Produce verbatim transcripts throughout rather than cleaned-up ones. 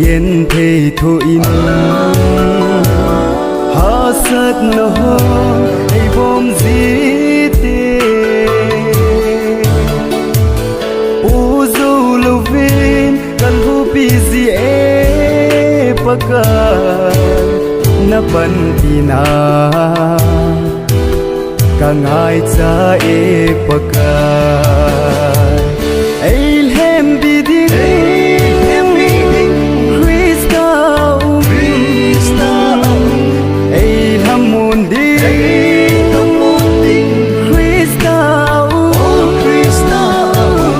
Genthei thoh in hahsatna ho eibom jite, pu jou louvin kalhuhpi ji e Pakai, napanpina kangaicha e Pakai. Eilhempi ding, eilhempi ding, Christa um, Christa um. Eilhamon ding, eilhamon ding, Christa um, Christa um.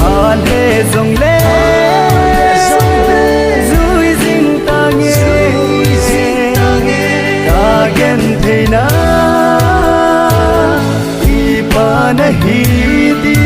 Hale jongle, hale jongle, jui jing tange, jui jing tange. Kagentheina, ipa nahi ding.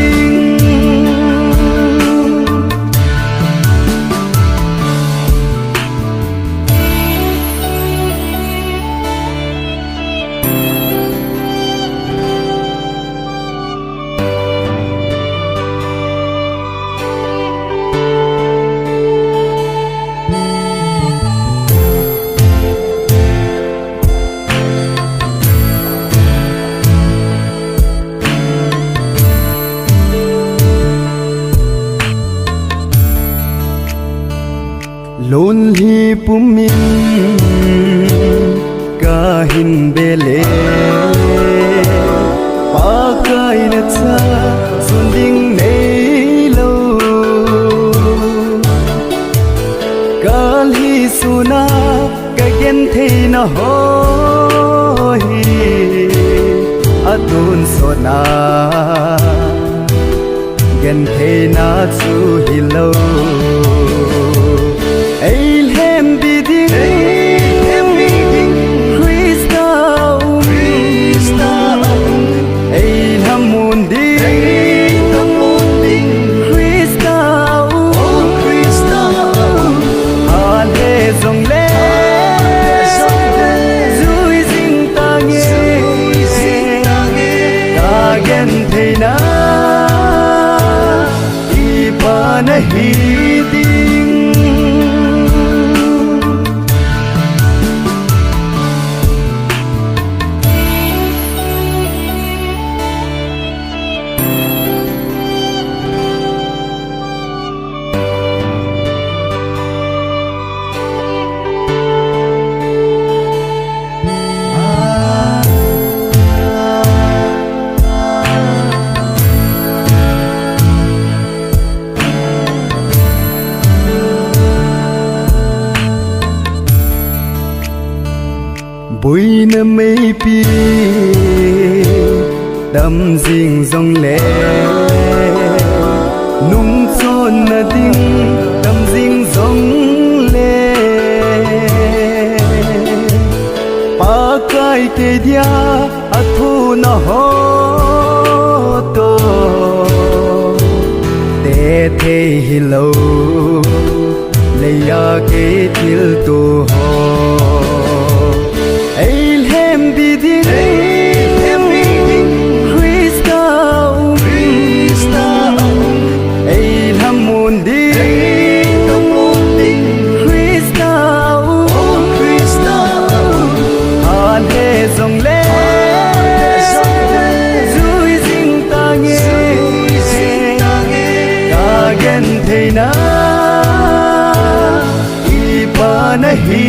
Lonlhi pumin kahin bele, Pakai nacha sun ding neilou. Kalhi suna kagentheina ho hi atonsotna gentheina chu hilou. Eilhempi ding, eilhempi ding, Christa um, Christa um. Eilhamon ding, eilhamon ding, Christa um, Christa um. Hale jongle, hale jongle, jui jing tange, jui jing tange. Kagentheina, ipa nahi ding. Boina meipi tam jing jongle, nungchonna ding tam jing jongle, Pakai kei dia athohna ho toh tethei hilou, leiya kei thilto ho. Eilhempi ding, eilhempi ding, Christa um, Christa um. Eilhamon ding, eilhamon ding, Christa um, Christa um. Hale jongle, hale jongle, jui jing tange, jui jing tange. Kagentheina, ipa nahi